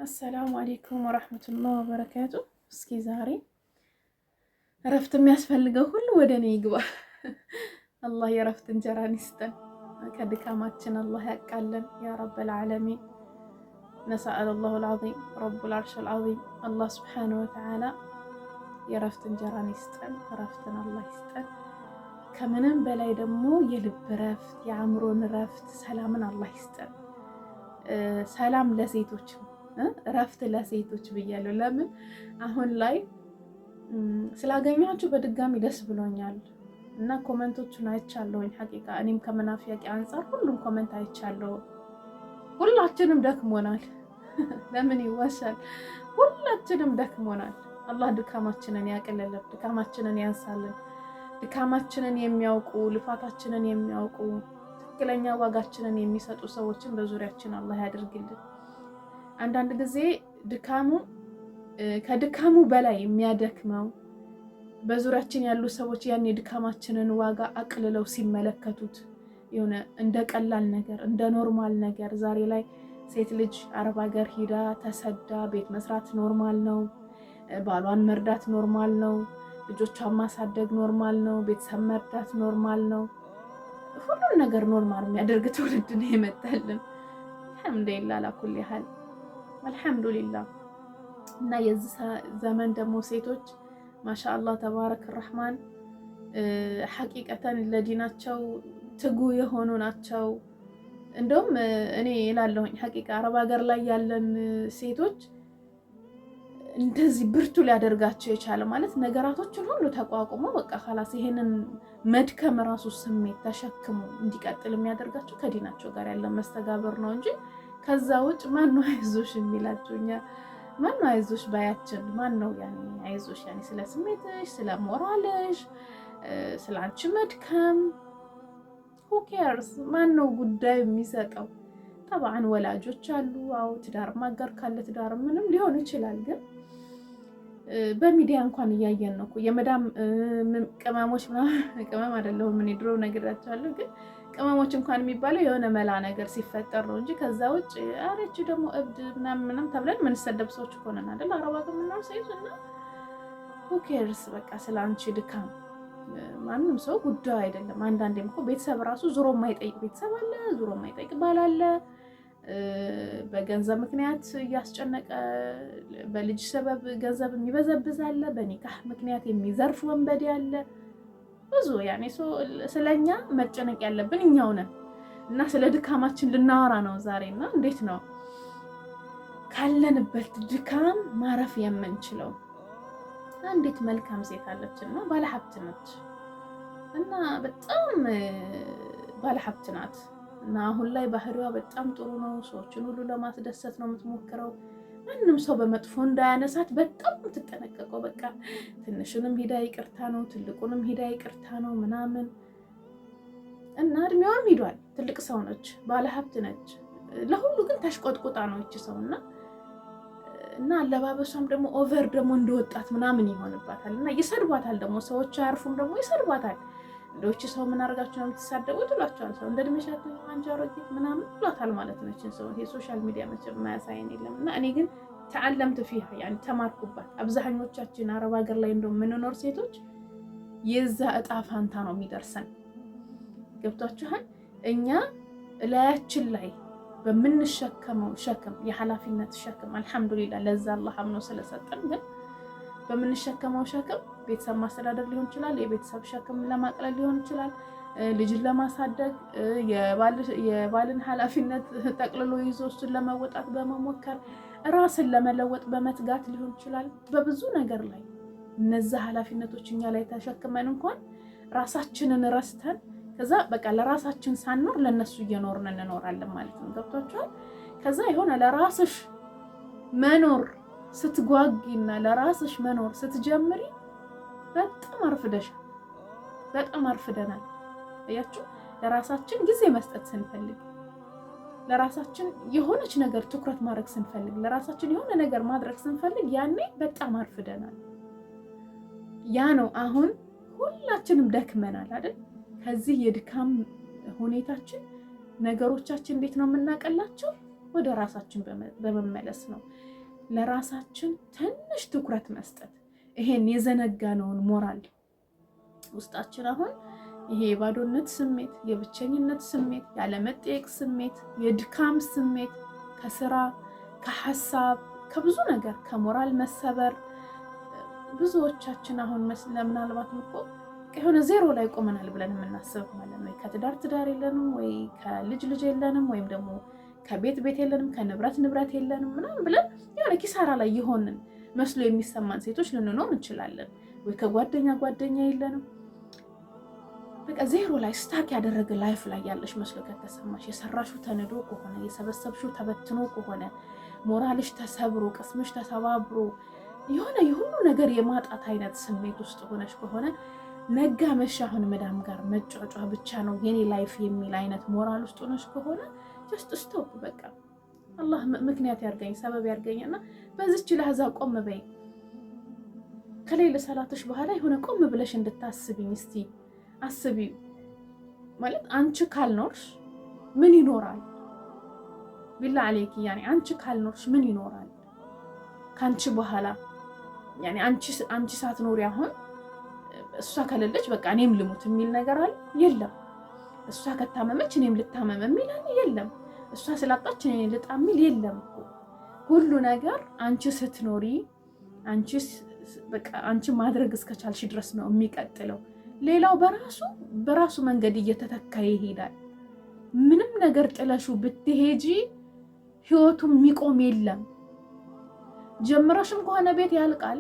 السلام عليكم ورحمة الله وبركاته። እስኪ ዛሬ እረፍት የሚያስፈልገው ሁሉ ወደ እኔ ይግባ። አላህ የእረፍት እንጀራን ይስጠን፣ ከድካማችን አላህ ያቃለን። يا رب العالمين نسأل الله العظيم رب العرش العظيم አላህ سبحانه وتعالى የእረፍት እንጀራን ይስጠን፣ እረፍትን አላህ ይስጠን። ከምንም በላይ ደግሞ የልብ እረፍት፣ የአእምሮን እረፍት፣ ሰላምን አላህ ይስጠን። ሰላም ለሴቶች፣ እረፍት ለሴቶች ብያለሁ። ለምን አሁን ላይ ስላገኘኋችሁ በድጋሚ ደስ ብሎኛል እና comment ኦቹን አይቻለሁኝ። حقيقة እኔም ከመናፍያቂ አንጻር ሁሉም comment አይቻለሁ። ሁላችንም ደክሞናል። ለምን ይዋሻል? ሁላችንም ደክሞናል። አላህ ድካማችንን ያቅልልን፣ ድካማችንን ያንሳልን። ድካማችንን የሚያውቁ፣ ልፋታችንን የሚያውቁ፣ ትክክለኛ ዋጋችንን የሚሰጡ ሰዎችን በዙሪያችን አላህ ያድርግልን። አንዳንድ ጊዜ ድካሙ ከድካሙ በላይ የሚያደክመው በዙሪያችን ያሉ ሰዎች ያን የድካማችንን ዋጋ አቅልለው ሲመለከቱት፣ የሆነ እንደ ቀላል ነገር፣ እንደ normal ነገር። ዛሬ ላይ ሴት ልጅ አረብ ሀገር ሂዳ ተሰዳ ቤት መስራት normal ነው። ባሏን መርዳት normal ነው። ልጆቿን ማሳደግ normal ነው። ቤተሰብ መርዳት normal ነው። ሁሉን ነገር normal የሚያደርግ ትውልድ ነው የመጣልን። الحمد لله على كل حال الحمد لله። እና የዚህ ዘመን ደግሞ ሴቶች ما شاء الله تبارك الرحمن حقيقة ለዲናቸው ትጉ የሆኑ ናቸው። እንደውም እኔ እላለሁኝ حقيقة አረብ ሀገር ላይ ያለን ሴቶች እንደዚህ ብርቱ ሊያደርጋቸው የቻለ፣ ማለት ነገራቶችን ሁሉ ተቋቁሞ በቃ خلاص ይሄንን መድከም ራሱ ስሜት ተሸክሞ እንዲቀጥል የሚያደርጋቸው ከዲናቸው ጋር ያለ መስተጋብር ነው እንጂ ከዛ ውጭ ማን ነው አይዞሽ የሚላቸው? እኛ ማን ነው አይዞሽ ባያችን? ማን ነው ያኔ አይዞሽ ያኔ ስለ ስሜትሽ፣ ስለ ሞራልሽ፣ ስለ አንቺ መድከም who cares? ማን ነው ጉዳዩ የሚሰጠው? طبعا ወላጆች አሉ። አዎ፣ ትዳር ማጋር ካለ ትዳር ምንም ሊሆን ይችላል። ግን በሚዲያ እንኳን እያየን ነው እኮ የመዳም ቅመሞች ምናምን፣ ቅመም አይደለሁም እኔ፣ ድሮ ነግራቸዋለሁ። ግን ቅመሞች እንኳን የሚባለው የሆነ መላ ነገር ሲፈጠር ነው እንጂ ከዛ ውጭ አረች ደግሞ እብድ ምናምን ምናምን ተብለን የምንሰደብ ሰዎች እኮ ነን አይደል? አረብ ሀገር የምንኖር ሴት። እና who cares በቃ ስለ አንቺ ድካም ማንም ሰው ጉዳዩ አይደለም። አንዳንዴም እኮ ቤተሰብ ራሱ ዞሮ የማይጠይቅ ቤተሰብ አለ፣ ዞሮ የማይጠይቅ ባል አለ። በገንዘብ ምክንያት እያስጨነቀ በልጅ ሰበብ ገንዘብ የሚበዘብዝ አለ። በኒካህ ምክንያት የሚዘርፍ ወንበዴ አለ። ብዙ ያኔ ስለኛ መጨነቅ ያለብን እኛው ነን። እና ስለ ድካማችን ልናወራ ነው ዛሬ። እና እንዴት ነው ካለንበት ድካም ማረፍ የምንችለው? አንዲት መልካም ሴት አለችና ባለሀብት ነች እና በጣም ባለሀብት ናት እና አሁን ላይ ባህሪዋ በጣም ጥሩ ነው። ሰዎችን ሁሉ ለማስደሰት ነው የምትሞክረው። ማንም ሰው በመጥፎ እንዳያነሳት በጣም የምትጠነቀቀው። በቃ ትንሹንም ሂዳ ይቅርታ ነው፣ ትልቁንም ሂዳ ይቅርታ ነው ምናምን። እና እድሜዋም ሂዷል። ትልቅ ሰው ነች፣ ባለሀብት ነች። ለሁሉ ግን ተሽቆጥቁጣ ነው ይቺ ሰው። እና አለባበሷም ደግሞ over ደግሞ እንደወጣት ምናምን ይሆንባታል እና ይሰድቧታል። ደግሞ ሰዎች አያርፉም፣ ደግሞ ይሰድቧታል። እንደው ይቺ ሰው ምን አድርጋችሁ ነው የምትሳደቡት? ይሏቸዋል። ሰው እንደ እድሜሽ አንቺ አሮጊት ምናምን ይሏታል ማለት ነው። ይችን ሰው የ social media መቼም የማያሳየን የለም። እና እኔ ግን تعلمت فيها يعني ተማርኩባት። አብዛኞቻችን አረብ ሀገር ላይ እንደው የምንኖር ሴቶች የዛ እጣ ፋንታ ነው የሚደርሰን። ገብቷችኋል? እኛ እላያችን ላይ በምንሸከመው ሸክም፣ የኃላፊነት ሸክም፣ الحمد لله ለዛ አላህ አምኖ ስለሰጠን፣ ግን በምንሸከመው ሸክም ቤተሰብ ማስተዳደር ሊሆን ይችላል፣ የቤተሰብ ሸክም ለማቅለል ሊሆን ይችላል፣ ልጅን ለማሳደግ፣ የባልን ኃላፊነት ጠቅልሎ ይዞ እሱን ለመወጣት በመሞከር፣ ራስን ለመለወጥ በመትጋት ሊሆን ይችላል። በብዙ ነገር ላይ እነዛ ኃላፊነቶች እኛ ላይ ተሸክመን እንኳን ራሳችንን ረስተን ከዛ በቃ ለራሳችን ሳንኖር ለነሱ እየኖርን እንኖራለን ማለት ነው። ገብቷችኋል? ከዛ የሆነ ለራስሽ መኖር ስትጓጊና ለራስሽ መኖር ስትጀምሪ በጣም አርፍደሻል። በጣም አርፍደናል። አያችሁ፣ ለራሳችን ጊዜ መስጠት ስንፈልግ፣ ለራሳችን የሆነች ነገር ትኩረት ማድረግ ስንፈልግ፣ ለራሳችን የሆነ ነገር ማድረግ ስንፈልግ ያኔ በጣም አርፍደናል። ያ ነው አሁን ሁላችንም ደክመናል አይደል? ከዚህ የድካም ሁኔታችን ነገሮቻችን እንዴት ነው የምናቀላቸው? ወደ ራሳችን በመመለስ ነው። ለራሳችን ትንሽ ትኩረት መስጠት፣ ይሄን የዘነጋነውን ሞራል ውስጣችን አሁን ይሄ የባዶነት ስሜት፣ የብቸኝነት ስሜት፣ ያለመጠየቅ ስሜት፣ የድካም ስሜት ከስራ፣ ከሀሳብ፣ ከብዙ ነገር፣ ከሞራል መሰበር ብዙዎቻችን አሁን ምናልባትም እኮ የሆነ ዜሮ ላይ ቆመናል ብለን የምናስብ ማለት ነው። ከትዳር ትዳር የለንም ወይ ከልጅ ልጅ የለንም ወይም ደግሞ ከቤት ቤት የለንም፣ ከንብረት ንብረት የለንም ምናምን ብለን የሆነ ኪሳራ ላይ የሆንን መስሎ የሚሰማን ሴቶች ልንኖር እንችላለን። ወይ ከጓደኛ ጓደኛ የለንም። በቃ ዜሮ ላይ stuck ያደረገ life ላይ ያለሽ መስሎ ከተሰማሽ፣ የሰራሽው ተንዶ ከሆነ፣ የሰበሰብሽው ተበትኖ ከሆነ፣ ሞራልሽ ተሰብሮ ቅስምሽ ተሰባብሮ የሆነ የሁሉ ነገር የማጣት አይነት ስሜት ውስጥ ሆነሽ ከሆነ፣ ነጋ መሸ አሁን መዳም ጋር መጯጯህ ብቻ ነው የኔ life የሚል አይነት ሞራል ውስጥ ሆነሽ ከሆነ just stop። በቃ አላህ ምክንያት ያርገኝ፣ ሰበብ ያርገኝ እና በዚች لحظة ቆም በይ። ከሌለ ሰላቶች በኋላ የሆነ ቆም ብለሽ እንድታስቢኝ እስቲ አስቢ። ማለት አንቺ ካልኖርሽ ምን ይኖራል? بالله عليك يعني አንቺ ካልኖርሽ ምን ይኖራል? ከአንቺ በኋላ يعني አንቺ ሳትኖሪ አሁን እሷ ከሌለች በቃ እኔም ልሙት የሚል ነገር አለ? የለም። እሷ ከታመመች እኔም ልታመም የሚል አለ? የለም። እሷ ስላጣች እኔ ልጣ የሚል የለም እኮ። ሁሉ ነገር አንቺ ስትኖሪ፣ አንቺ በቃ አንቺ ማድረግ እስከቻልሽ ድረስ ነው የሚቀጥለው። ሌላው በራሱ በራሱ መንገድ እየተተካ ይሄዳል። ምንም ነገር ጥለሽው ብትሄጂ ህይወቱ የሚቆም የለም። ጀምረሽም ከሆነ ቤት ያልቃል፣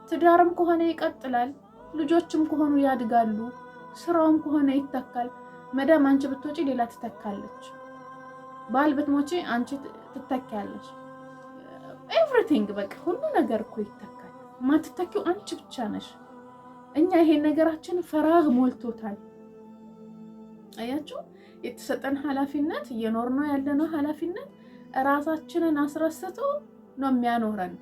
ትዳርም ከሆነ ይቀጥላል፣ ልጆችም ከሆኑ ያድጋሉ፣ ስራውም ከሆነ ይተካል። መዳም አንቺ ብትወጪ ሌላ ትተካለች። ባል ብትሞቺ አንቺ ትተኪያለሽ። Everything በቃ ሁሉ ነገር እኮ ይተካል። ማትተኪው አንቺ ብቻ ነሽ። እኛ ይሄን ነገራችን فراغ ሞልቶታል። አያችሁ፣ የተሰጠን ኃላፊነት፣ እየኖርነው ያለነው ኃላፊነት ራሳችንን አስረስቶ ነው የሚያኖረን።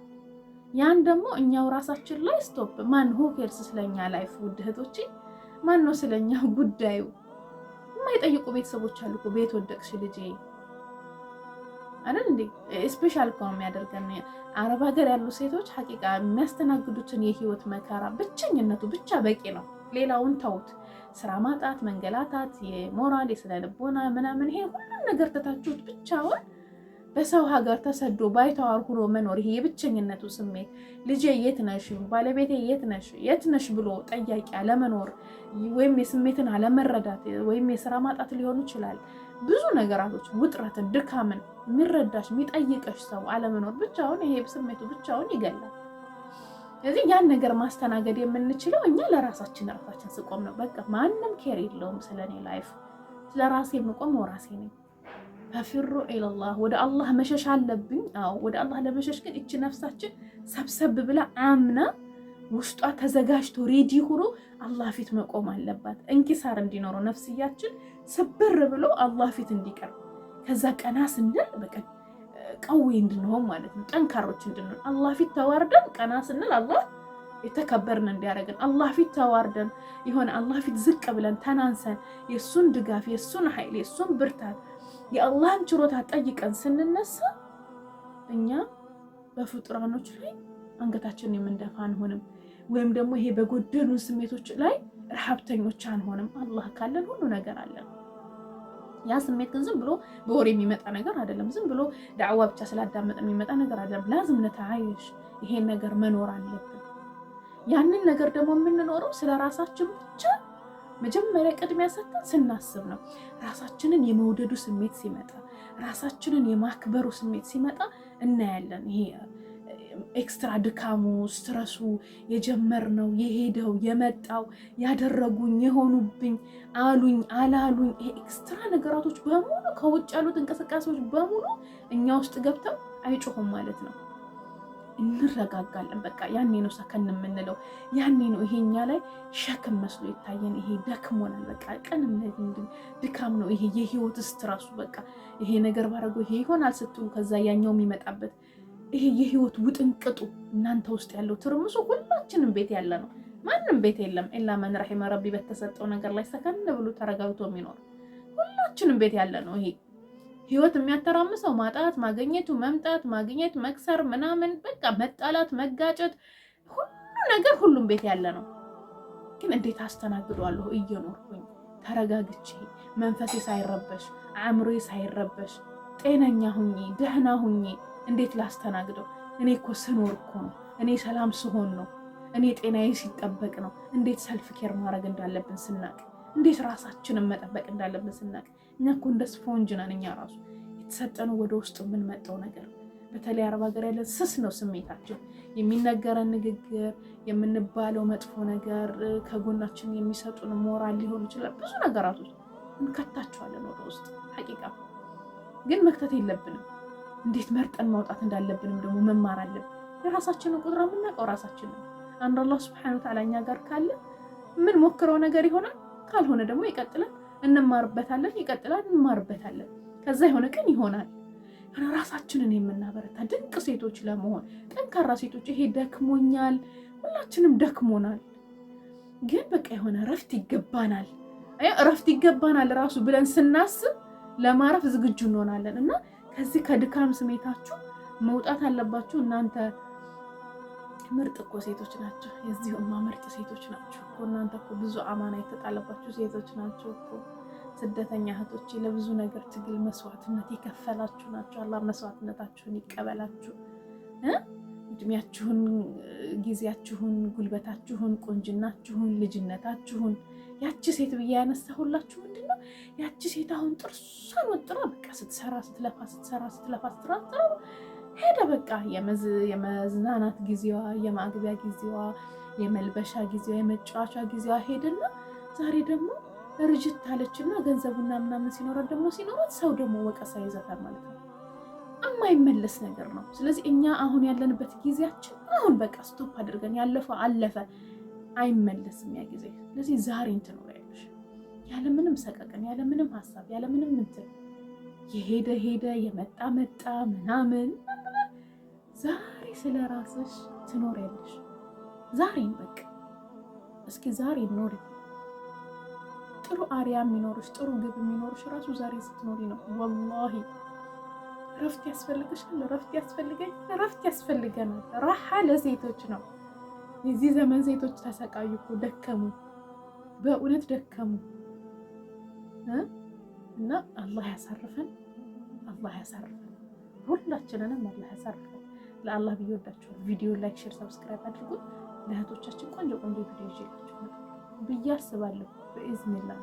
ያን ደግሞ እኛው ራሳችን ላይ stop። ማን who cares ስለኛ life? ውድ እህቶቼ፣ ማን ነው ስለኛ ጉዳዩ? የማይጠይቁ ቤተሰቦች አሉ እኮ። ቤት ወደቅሽ ልጄ አይደል እንዴ? Special እኮ ነው የሚያደርገን። አረብ ሀገር ያሉ ሴቶች حقيقة የሚያስተናግዱትን የህይወት መከራ ብቸኝነቱ ብቻ በቂ ነው። ሌላውን ተውት። ስራ ማጣት፣ መንገላታት፣ የሞራል፣ የስነ ልቦና ምናምን ይሄ ሁሉም ነገር ትታችሁት ብቻውን በሰው ሀገር ተሰዶ ባይተዋር ሆኖ መኖር፣ ይሄ የብቸኝነቱ ስሜት፣ ልጄ የት ነሽ፣ ባለቤቴ የት ነሽ፣ የት ነሽ ብሎ ጠያቂ አለመኖር ወይም የስሜትን አለመረዳት ወይም የስራ ማጣት ሊሆን ይችላል። ብዙ ነገራቶች፣ ውጥረትን፣ ድካምን የሚረዳሽ፣ የሚጠይቅሽ ሰው አለመኖር ብቻውን ይሄ ስሜቱ ብቻውን ይገላል። ስለዚህ ያን ነገር ማስተናገድ የምንችለው እኛ ለራሳችን ራሳችን ስቆም ነው። በቃ ማንም care የለውም ስለኔ life፣ ስለ ራሴ የምቆመው ራሴ ነኝ። ففروا إلى الله፣ ወደ አላህ መሸሽ አለብኝ። አዎ፣ ወደ አላህ ለመሸሽ ግን እቺ ነፍሳችን ሰብሰብ ብላ አምና ውስጧ ተዘጋጅቶ ready ሆኖ አላህ ፊት መቆም አለባት። انكسار እንዲኖረው፣ ነፍስያችን ስብር ብሎ አላህ ፊት እንዲቀርብ፣ ከዛ ቀና ስንል በቃ قوي እንድንሆን ማለት ነው። ጠንካሮች እንድንሆን፣ አላህ ፊት ተዋርደን ቀና ስንል አላህ የተከበርን እንዲያደርገን፣ አላህ ፊት ተዋርደን የሆነ አላህ ፊት ዝቅ ብለን ተናንሰን የእሱን ድጋፍ፣ የእሱን ኃይል፣ የእሱን ብርታት፣ የአላህን ችሮታ ጠይቀን ስንነሳ እኛ በፍጡራኖች ላይ አንገታችንን የምንደፋ አንሆንም። ወይም ደግሞ ይሄ በጎደሉን ስሜቶች ላይ ረሀብተኞች አንሆንም። አላህ ካለን ሁሉ ነገር አለን። ያ ስሜት ግን ዝም ብሎ በወሬ የሚመጣ ነገር አይደለም። ዝም ብሎ ዳዕዋ ብቻ ስላዳመጠ የሚመጣ ነገር አይደለም። لازم نتعايش ይሄን ነገር መኖር አለብን። ያንን ነገር ደግሞ የምንኖረው ስለ ራሳችን ብቻ መጀመሪያ ቅድሚያ ሰጥተን ስናስብ ነው። ራሳችንን የመውደዱ ስሜት ሲመጣ፣ ራሳችንን የማክበሩ ስሜት ሲመጣ እናያለን። ይሄ extra ድካሙ፣ stress ኡ፣ የጀመርነው፣ የሄደው፣ የመጣው፣ ያደረጉኝ፣ የሆኑብኝ፣ አሉኝ አላሉኝ፣ ይሄ extra ነገራቶች በሙሉ፣ ከውጭ ያሉት እንቅስቃሴዎች በሙሉ እኛ ውስጥ ገብተው አይጮሁም ማለት ነው። እንረጋጋለን። በቃ ያኔ ነው ሰከን የምንለው። ያኔ ነው ይሄ እኛ ላይ ሸክም መስሎ ይታየን። ይሄ ደክሞናል። በቃ ቀንም ድካም ነው ይሄ የህይወት stress ኡ። በቃ ይሄ ነገር ባረገው ይሄ ይሆናል ስትሉ ከዛ ያኛው የሚመጣበት ይሄ የህይወት ውጥንቅጡ፣ እናንተ ውስጥ ያለው ትርምሱ ሁላችንም ቤት ያለ ነው። ማንም ቤት የለም إلا من رحم ربي፣ በተሰጠው ነገር ላይ ሰከን ብሎ ተረጋግቶ የሚኖር። ሁላችንም ቤት ያለ ነው ይሄ። ህይወት የሚያተራምሰው ማጣት፣ ማግኘቱ፣ መምጣት፣ ማግኘት፣ መክሰር፣ ምናምን በቃ መጣላት፣ መጋጨት፣ ሁሉ ነገር ሁሉም ቤት ያለ ነው። ግን እንዴት አስተናግደዋለሁ እየኖርኩኝ ተረጋግቼ መንፈሴ ሳይረበሽ አእምሮዬ ሳይረበሽ ጤነኛ ሁኜ ደህና ሁኜ እንዴት ላስተናግደው? እኔ እኮ ስኖር እኮ ነው፣ እኔ ሰላም ስሆን ነው፣ እኔ ጤናዬ ሲጠበቅ ነው። እንዴት self care ማድረግ እንዳለብን ስናቅ፣ እንዴት ራሳችንን መጠበቅ እንዳለብን ስናቅ፣ እኛ እኮ እንደ ስፖንጅ ነን። እኛ ራሱ የተሰጠነው ወደ ውስጥ የምንመጣው ነገር፣ በተለይ አረብ ሀገር ያለን ስስ ነው ስሜታችን። የሚነገረን ንግግር፣ የምንባለው መጥፎ ነገር፣ ከጎናችን የሚሰጡን ሞራል ሊሆን ይችላል። ብዙ ነገራቶች እንከታቸዋለን ወደ ውስጥ። حقيقة ግን መክተት የለብንም። እንዴት መርጠን ማውጣት እንዳለብንም ደግሞ መማር አለብን። የራሳችንን ቁጥራ የምናውቀው ራሳችን ነው። አንድ አላህ سبحانه وتعالى እኛ ጋር ካለ ምን ሞክረው ነገር ይሆናል፣ ካልሆነ ደግሞ ይቀጥላል፣ እንማርበታለን፣ ይቀጥላል፣ እንማርበታለን። ከዛ የሆነ ቀን ይሆናል። ራሳችንን የምናበረታ ድንቅ ሴቶች ለመሆን ጠንካራ ሴቶች። ይሄ ደክሞኛል፣ ሁላችንም ደክሞናል፣ ግን በቃ የሆነ እረፍት ይገባናል፣ እረፍት ይገባናል ራሱ ብለን ስናስብ ለማረፍ ዝግጁ እንሆናለን። እና ከዚህ ከድካም ስሜታችሁ መውጣት አለባችሁ። እናንተ ምርጥ እኮ ሴቶች ናቸው። የዚህ ኡማ ምርጥ ሴቶች ናቸው እኮ እናንተ እኮ ብዙ አማና የተጣለባችሁ ሴቶች ናቸው እኮ። ስደተኛ እህቶቼ ለብዙ ነገር ትግል መስዋዕትነት የከፈላችሁ ናቸው። አላህ መስዋዕትነታችሁን ይቀበላችሁ። እድሜያችሁን፣ ጊዜያችሁን፣ ጉልበታችሁን፣ ቁንጅናችሁን፣ ልጅነታችሁን። ያቺ ሴት ብዬ ያነሳሁላችሁ ምንድን ነው? ያቺ ሴት አሁን ጥርሷን ወጥራ በቃ ስትሰራ ስትለፋ ስትሰራ ስትለፋ ስትሰራ ሄደ። በቃ የመዝናናት ጊዜዋ፣ የማግቢያ ጊዜዋ፣ የመልበሻ ጊዜዋ፣ የመጫወቻ ጊዜዋ ሄደና ዛሬ ደግሞ እርጅት አለችና ገንዘቡና ምናምን ሲኖራት ደግሞ ሲኖራት ሰው ደግሞ ወቀሳ ይዘታል ማለት ነው። የማይመለስ ነገር ነው። ስለዚህ እኛ አሁን ያለንበት ጊዜያችን አሁን በቃ stop አድርገን ያለፈው አለፈ፣ አይመለስም ያ ጊዜ። ስለዚህ ዛሬን ትኖሪያለሽ ያለምንም ሰቀቀን፣ ያለምንም ሀሳብ፣ ያለምንም እንትን፣ የሄደ ሄደ የመጣ መጣ ምናምን፣ ዛሬ ስለ ራስሽ ትኖሪያለሽ። ዛሬን በቃ እስኪ ዛሬ ኖሪ። ጥሩ አርያ የሚኖርሽ፣ ጥሩ ግብ የሚኖርሽ ራሱ ዛሬ ስትኖሪ ነው። والله እረፍት ያስፈልግሻል። እረፍት ያስፈልገኛል። እረፍት ያስፈልገናል። راحة ለሴቶች ነው። የዚህ ዘመን ሴቶች ተሰቃዩ እኮ፣ ደከሙ፣ በእውነት ደከሙ። እና አላህ ያሳርፈን፣ አላህ ያሳርፈን፣ ሁላችንንም አላህ ያሳርፈን። ለአላህ ብዬ ወዳችኋል። ቪዲዮ like፣ share፣ subscribe አድርጉት። ለእህቶቻችን ቆንጆ ቆንጆ ቪዲዮ ይዤላችሁ ብዬ አስባለሁ። بإذن الله።